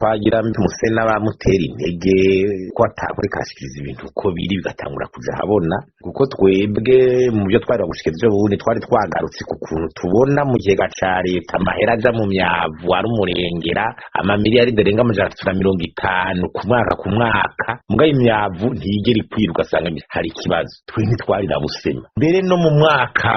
Twagira muse n'abamutera intege ko atakureka arashikiriza ibintu uko biri, bigatangura kuja habona, kuko twebwe mu byo twari gushikiriza ejo bundi twari twagarutse ku kuntu tubona mu kigega ca leta amahera aja mu myavu ari umurengera, amamiliyaridi arenga 350 ku mwaka ku mwaka, mugabo imyavu ntiyigera ikwira, ugasanga hari ikibazo. Twe ntitwarira busema. Mbere no mu mwaka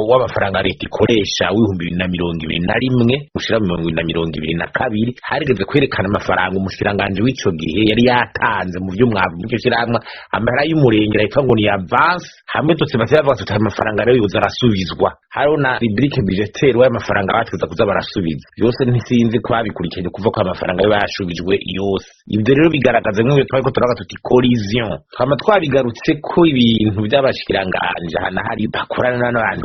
w'amafaranga leta ikoresha w'2021 ushira 2022, harigeze kwerekana amafaranga umushikiranganji w'ico gihe yari yatanze mu vy'umwavu mu shirahamwe, amahera y'umurengera yitwa ngo ni avance, hamwe tutse bavuga tuti amafaranga rero yoza arasubizwa. Hariho na rubrique budgétaire w'ayo mafaranga bategeza kuza barasubiza yose. Ntisinzi ko babikurikiranye kuva ko amafaranga yo bayashubijwe yose. Ibyo rero bigaragaza nk'ibyo twariko turavuga tuti collusion. Twama twabigarutse ko ibintu by'abashikiranganje hana hari bakorana n'abantu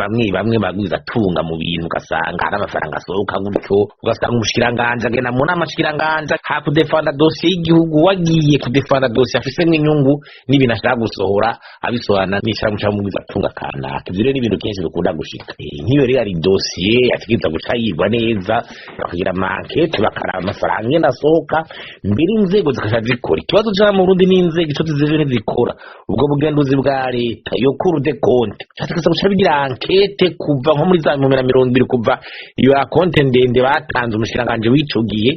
bamwe bamwe bagwiza tunga mu bintu, ugasanga hari amafaranga asohoka gutyo, ugasanga umushikiranganje agenda mu nama shikiranganje ha kudefanda dosiye y'igihugu, wagiye kudefanda dosiye afisemwo inyungu n'ibintu ashaka gusohora abisohorana n'ishirahamwe canke umugwiza tunga kanaka. Ivyo rero ni ibintu kenshi bikunda gushika. Nk'iyo rero ari dosiye yategereza guca yigwa neza, bakagira ama enquêtes, bakaraba amafaranga ingene asohoka, mbere inzego zikaca zikora. Ikibazo ca mu Burundi n'inzego ico zizije ntizikora. Ubwo bugenduzi bwa leta yo Cour des comptes categeza guca bigira enquête kuva nko muri za 2020, kuva iyo acompte ndende batanze umushikiranganji w'ico gihe,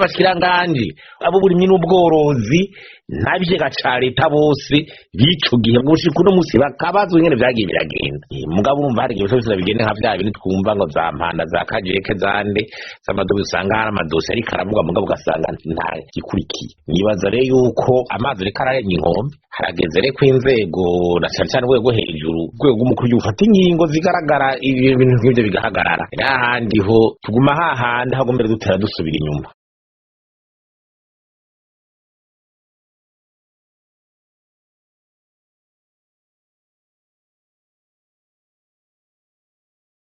abashikiranganji abo burimyi n'ubworozi n'abigega ca leta bose b'ico gihe gushika uno musi bakabazwa ingene vyagiye biragenda. Mugabo urumva hari igihe bishobora bigende nka vya bindi twumva ngo za mpanda za kajeke zande z'amadobi, usanga hari amadosiye ariko aravugwa, mugabo ugasanga nta gikurikiye. Nibaza rero yuko amazi ariko ararenga inkombe. Harageze rero ko inzego, na cane cane urwego hejuru, urwego rw'umukuru w'igihugu, ufata ingingo zigaragara, ibintu nk'ivyo bigahagarara. N'ahandi ho tuguma hahandi hagombere dutera dusubira inyuma.